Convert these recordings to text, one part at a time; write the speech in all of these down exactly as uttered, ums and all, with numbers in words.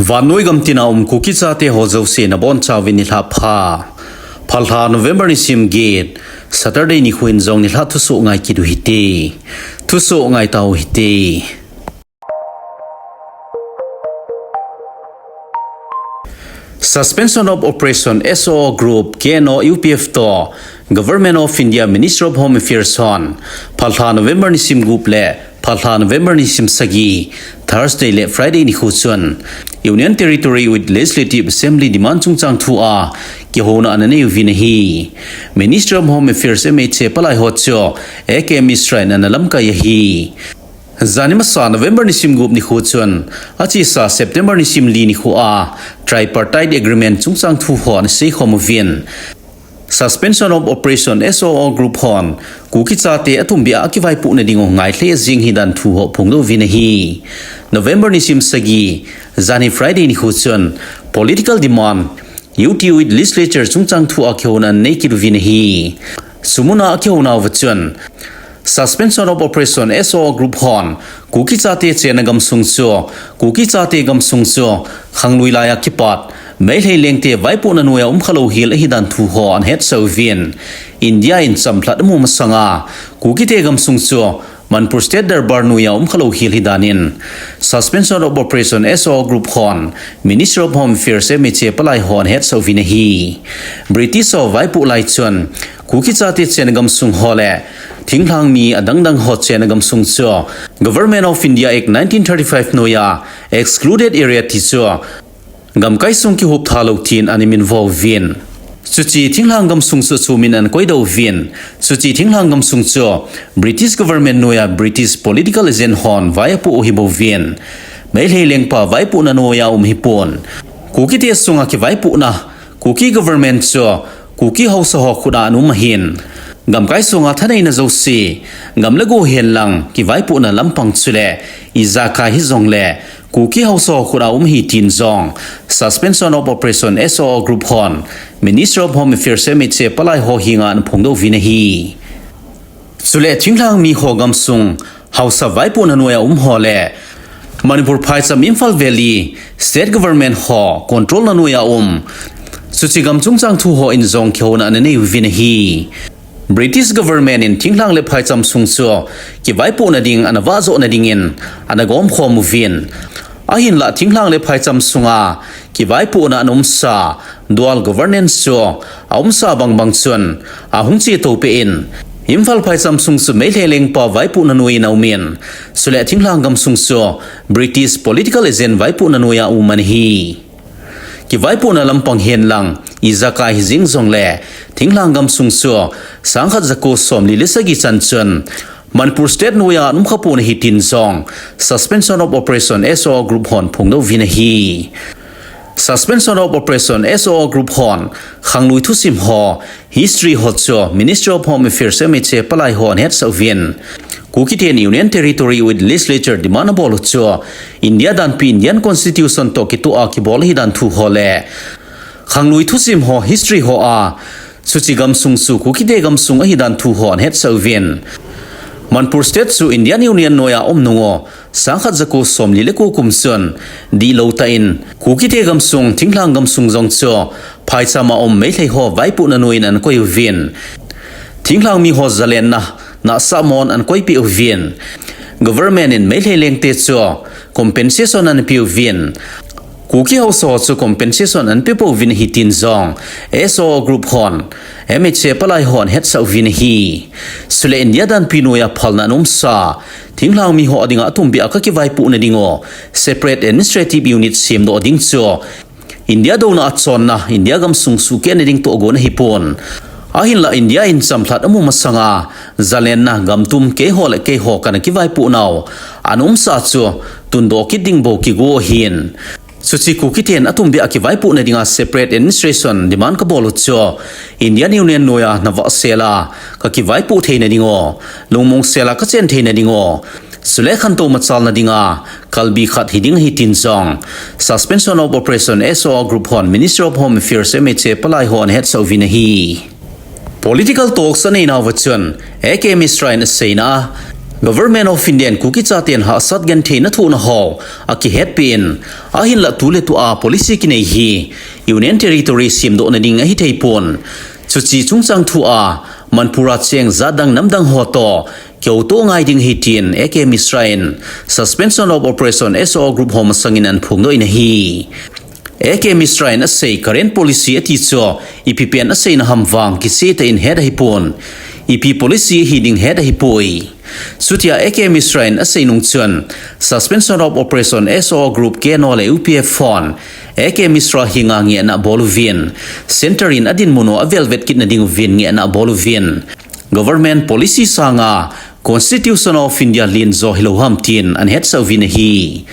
Vannoi gamtina um Kuki chate ho jouse nabonchauvin nilhah pha. Phalha November nisim get, Saturday nikho in jong nilhah thusoh ngai kit u hite. Thusoh ngai tau hite. Suspension of Operation S O O Group, K N O, U P F toh Government of India, Ministry of Home Affairs hon phalha November nisim gup le phalha November nisim sagi, Thursday le Friday nikho chun Union Territory with Legislative Assembly demand chungchang thua kihouna ana neiuvin ahi. Ministry of Home Affairs M H A palai ho chu A K M Mishra in ana lamkai ahi. Jani masa November nisim gup nikho chun achesa September nisim li nikho a Tripartite Agreement chungchang thu ho ana seikhom uvin. Suspension of Operation S O O Group hon Kuki chate atumbeh a kivaipohna ding u ngailhah jing ahidan thu ho phongdoh uvin ahi. November nisim sagi, jani Friday nikho chun political demand, U T with Legislature chungchang thua kihouna ana neikit uvin ahi. Sumuna kihouna uva chun Suspension of Operation S O O Group hon Kuki chate chenna gamsung chu, Kuki chate gamsung chu khanglui laiya kipat Meitei lengte vaipohna noiya umkhalou hel ahidan thu ho ana hetsah uvin. India in chamlhat amu masanga Kukite gamsung chu Manipur State Darbar noiya umkhalou hel ahidan in Suspension of Operation S O O Group hon Ministry of Home Affairs M H A palai ho ana hetsah uvin ahi. British ho vaipoh lai chun Kuki chate chenna gamsung ho le thinglhang mi adangdang ho chenna gamsung chu Government of India Act nineteen thirty-five noiya excluded area ti chu gamkai sung kihup thalou tin ana minvo uvin. Chuche thinglhang gamsung chu chumin ana koidoh uvin. Chuche thinglhang gamsung chu British government noiya British political agent hon vai apoh u ahi bouvin. Meitei lengpa vaipohna noiya um ahipon. Kukite sunga kivaipohna, Kuki government chu Kuki haosa ho khut a ana um ahin. Gamkai sunga thaneina jouse, gam le go henlang kivaipohna lampang chule ijakai hijongle Kuki haosa ho khut a um ahi tin jong Suspension of Operation S O O Group hon Ministry of Home Affairs M H A palai ho henga ana phongdoh uvin ahi. Chule thinglhang mi ho gamsung haosa vaipohna noiya um ho le Manipur phaicham Imphal Valley State Government ho control na noiya um chuche gam chungchang thu ho in jong kihouna ana neiuvin ahi. British government in thinglhang le phaicham sung chu kivaipohna ding ana vahjohna dingin ana gomkhom uvin. Ahinlah thinglhang le phaicham sunga kivaipohna ana umsa dual governance chu aumsa bangbang chun ahung chetou peh in, Imphal phaicham sung chu Meitei lengpa vaipohna noiya aumin, chule thinglhang gamsung chu British political agent vaipohna noiya um ana hi. Kivaipohna lampang henlang ijakai hijing jongle thinglhang gamsung chu sangkhat jako somli le sagi chan chun Manipur State noiya ana umkhapon ahi tin jong Suspension of Operation S O O Group hon phongdoh uvin ahi. Suspension of Operation S O O Group hon khanglui thusim ho, history ho chu Ministry of Home Affairs M H A palai ho ana hetsah uvin. Kukiten Union Territory with Legislature demand abol u chu India danpi Indian Constitution toh kitoh a kibol ahidan thu ho le khanglui thusim ho, history ho a chuche gamsung chu Kukite gamsung ahidan thu ho ana hetsah uvin. Manipur State chu Indian Union noiya um nung u sangkhat jako somli le ko kum chun dihlou tah in Kukite gamsung, thinglhang gamsung jong chu phaicham a um Meitei ho vaipohna noiya ana koi uvin. Thinglhang mi ho zalenna nahsahmon ana koipeh uvin. Government in Meitei lengte chu compensation ana peuvin. Kuki haosa ho chu compensation ana pepouvin ahi tin jong S O O Group hon M H A palai ho ana hetsah uvin ahi. Chule India danpi noiya phalna ana umsa thinglhang mi ho dinga atumbeh a kakivaipohna ding u separate administrative unit semdoh ding chu India douna a chonna, India gamsung suhkehna ding toh agon ahipon. Ahinlah India in chamlhat amu masanga zalenna gamtum keiho le keiho kana kivaipoh nau ana umsa chu tundoh kit ding bou kigo ahin. Chuche Kukiten atumbeh a kivaipohna dinga separate administration demand kabol u chu Indian Union noiya navahsel a kakivaipoh theina ding u, lungmongsel a kachen theina ding u, chule khantou machalna dinga kalbi khat hiding ahi tin jong Suspension of Operation S O O Group hon Ministry of Home Affairs M H A palai ho ana hetsah uvin ahi. Political talks anei nauva chun A K Mishra in aseina a, Government of India in Kuki chaten hahsat gentheina thohna ho akihetpeh in, ahinlah tuletua policy kinei hi Union Territory semdohna ding ahithei pon. Chuche chungchang thua Manipur a cheng jatdang namdang ho toh kihouto ngai ding ahi tin A K Mishra in Suspension of Operation S O O group ho masangin anaphongdoh in ahi. A K Mishra in asei current policy ati chu ipi pen aseina ham vang kichehtah in het ahipon, ipi policy ahi ding het ahipoi. Chutia A K Mishra in asei nung chun, Suspension of Operation S O O group K N O le U P F hon A K Mishra henga ngehna abol uvin, Centre in adinmun u avelvet kitna ding uvin ngehna abol uvin, government policy sanga Constitution of India lenjo hilou ham tin anahetsah uvin ahi.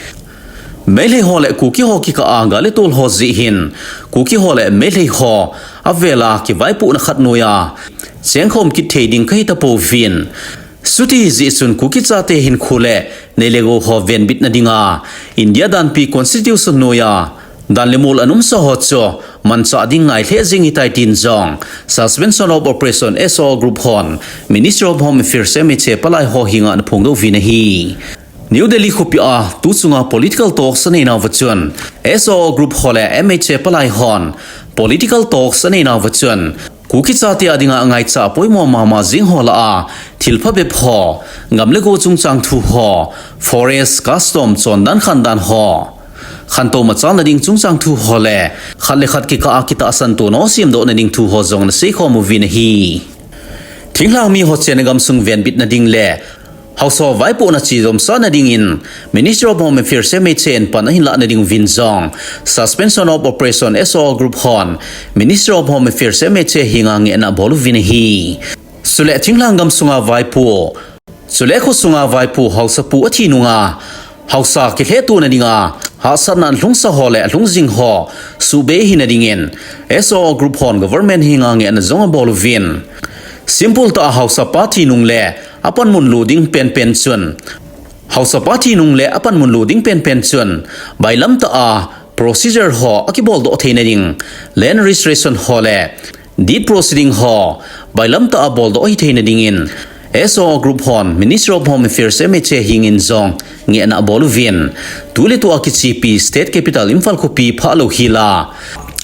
Meitei ho le Kuki ho kikah a gal le tol ho jeh hin, Kuki ho le Meitei ho avela kivaipohna khat noiya chengkhom kit thei ding kahitapouvin, chuti jeh chun Kuki chate hinkho le nei le gou ho venbitna dinga India danpi Constitution noiya dan le mol ana umsa ho chu manchah ding ngai lheh jeng ahitai tin jong Suspension of Operation S O O group hon Ministry of Home Affairs M H A palai ho henga anaphongdoh uvin ahi. New Delhi khopia tuchunga political talks aneinauva chun S O O group ho le M H A palai hon political talks aneinauva chun Kuki chate a dinga ngaicha poimo mama jing ho lah a thilpha bep ho, gam le go chungchang thu ho, forest, custom, chondan khandan ho, khantou machalna ding chungchang thu ho le khat le khat kikah a kitahsan tona ho semdohna ding thu ho jong anaseikhom uvin ahi. Thinglhang mi ho chenna gamsung venbitna ding le haosa vaipohna chejomsahna dingin Ministry of Home Affairs M H A in pan ahinlahna ding uvin jong Suspension of Operation S O O group hon Ministry of Home Affairs M H A henga ngehna abol uvin ahi. Chule thinglhang gamsunga vaipo, chule khosunga vaipo haosapu athi nunga haosa kilhehtona dinga hahsatna alhungsa ho le alhungjing ho suhbei ahina dingin S O O group hon government henga ngehna jong abol uvin, simple tah a haosapa thi nung le apanmun lo ding penpen chun, haosapa thi nung le apanmun lo ding penpen chun bailam tah a procedure ho akiboldoh theina ding, land registration ho le deed proceeding ho bailam tah a boldoh ahitheina dingin S O O group hon Ministry of Home Affairs M H A hengin jong ngehna abol uvin, tuletua kichepi State Capital Imphal khopi phah lou hila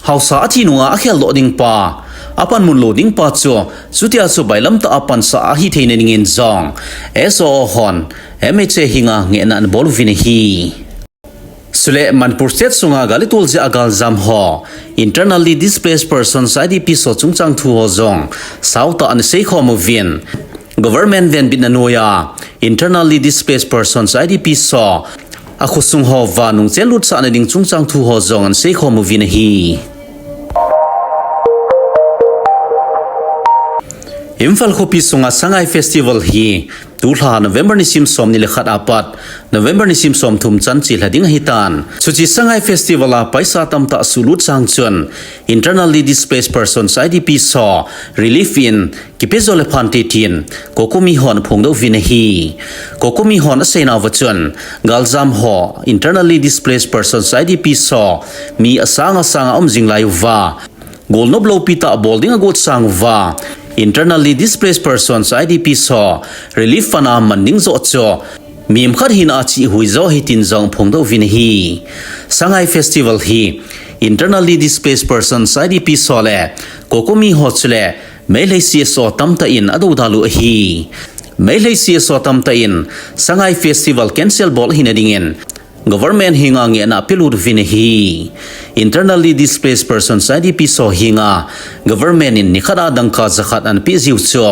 haosa athi nunga akheldoh ding pa, apanmun lo ding pa chu chutia chu bailam tah a pansah ahitheina dingin jong S O O hon M H A henga ngehna anabol uvin ahi. Chule Manipur State sunga gal le tol jeh a galjam ho, Internally Displaced Persons, I D Ps ho chungchang thu ho jong saotah a anaseikhom uvin, government venbitna noiya Internally Displaced Persons, I D Ps ho akhosung hoa nungchen lutsahna ding chungchang thu ho jong anaseikhom uvin ahi. Imphal khopi sunga Sangai Festival hi tulha November nisim somni le khat apat November nisim somthum chan chelha ding ahitan. Chuche Sangai Festival a paisa tamtah sulut sang chun Internally Displaced Persons, I D Ps ho relief in kipejo le phante tin COCOMI hon aphongdoh uvin ahi. COCOMI hon aseinauva chun galjam ho, Internally Displaced Persons, I D Ps ho mi asang asang a um jing lai uva, golnop loupi tah bol ding agot sang uva, Internally Displaced Persons, I D Ps ho relief fund a man ding joh chu mihem khat hina a chihhuijo ahi tin jong aphongdoh uvin ahi. Sangai Festival hi Internally Displaced Persons, I D Ps ho le COCOMI ho chule Meitei C S O tamtah in adoudal u ahi. Meitei C S O tamtah in Sangai Festival cancel bol ahina dingin government henga ngehna apelut uvin ahi. Internally Displaced Persons, I D Ps ho henga government in nikhat a dangka jakhat anapeh jiu chu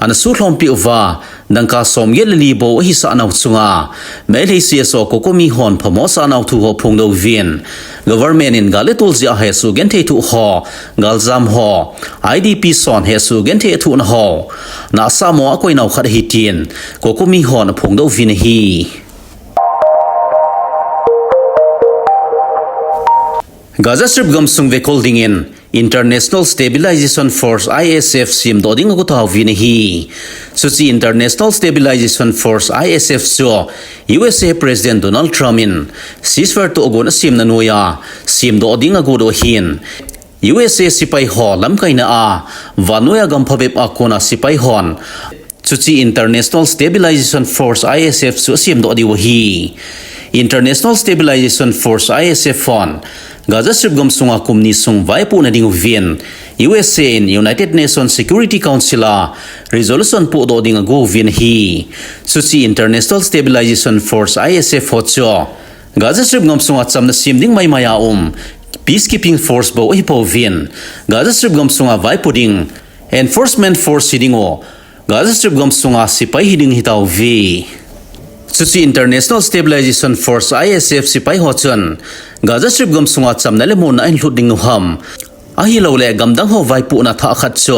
anasutlhompeh uva, dangka somget le li bou ahisah nau chunga Meitei C S O COCOMI hon phamo asah nau thu ho aphongdoh uvin, government in gal le tol jeh a hesoh genthei thoh ho, galjam ho, I D Ps hon hesoh genthei athohna ho nahsah mo a akoinau khat ahi tin COCOMI hon aphongdoh uvin ahi. Gaza Strip gamsung vekol dingin International Stabilization Force, I S F, semdoh ding agot tauvin ahi. Chuche International Stabilization Force, I S F, chu U S A President Donald Trump in ceasefire tohgon asemna noiya semdoh ding agot u ahin, U S A sepai ho lamkaina a vannoiya gam phabep a kona sepai hon Chuche International Stabilization Force, I S F, chu asemdoh diu ahi. International Stabilization Force, I S F, hon Gaza Strip gamsunga kum ni sung vaipohna dinguvin U S A in United Nations Security Council a resolution pohdoh ding agouvin ahi. Chuche International Stabilization Force, I S F, ho chu Gaza Strip gamsunga chamna sem ding maimai a um peacekeeping force bou ahipouvin, Gaza Strip gamsunga vaipo ding enforcement force hiding u Gaza Strip gamsunga sepai hiding ahitauve. Chuche International Stabilization Force, I S F, sepai ho chun Gaza Strip gamsunga chamna le monna ahin lhut ding uham, ahilouleh gamdang ho vaipohna thah khat chu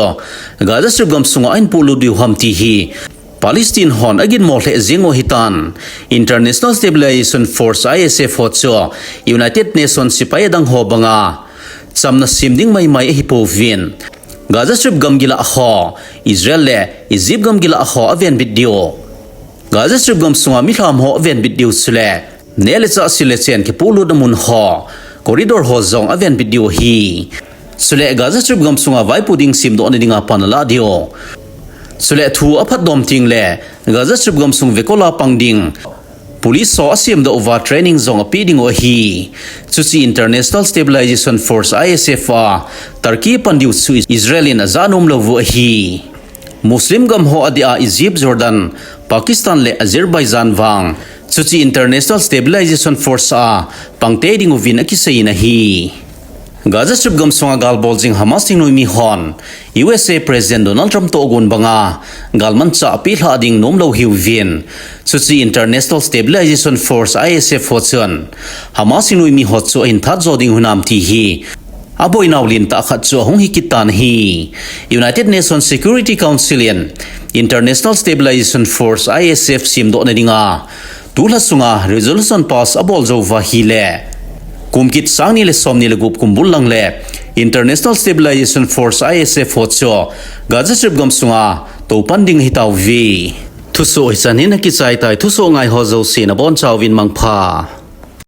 Gaza Strip gamsunga ahin polut diu ham ti hi Palestine hon aginmo lheh jeng u ahitan, International Stabilization Force, I S F, ho chu United Nations sepai adang ho banga chamna sem ding maimai ahipouvin, Gaza Strip gamgi lah ho Israel le Egypt gamgi lah ho avenbit diu, Gaza Strip gamsunga milham ho avenbit diu, chule neh le chah, sil le chen kipohlutna mun ho, corridor ho jong avenbit diu ahi. Chule Gaza Strip gamsunga vaipo ding semdohna dinga pan alah diu, chule thu aphatdom tengle Gaza Strip gamsung vekol a pang ding police ho asemdoh uva training jong apeh diu ahi. Chuche International Stabilization Force, I S F, a Turkey pan diu chu Israel in ajanom lou u ahi. Muslim gam ho adeh a Egypt, Jordan, Pakistan le Azerbaijan vang chuche International Stabilization Force a pangtei dinguvin akiseiyin ahi. Gaza Strip gamsunga gal bol jing Hamas thingnoimi hon U S A President Donald Trump tohgon banga galmanchah apeh lhah ding nomlou ahiuvin, chuche International Stabilization Force, I S F, ho chun Hamas thingnoimi ho chu ahin that jo diu hinam ti hi aboinau lentah khat chu ahung hikit tan ahi. United Nations Security Council in International Stabilization Force, I S F, semdohna dinga tulha sunga resolution pass abol jou uva ahile, kum kit sang ni le som ni le gup kum bul lang le International Stabilization Force, I S F, ho chu Gaza Strip gamsunga toupan ding ahitauve. Thusoh hichan hin akichai tai, thusoh ngai ho jouse nabonchauvin mangpha.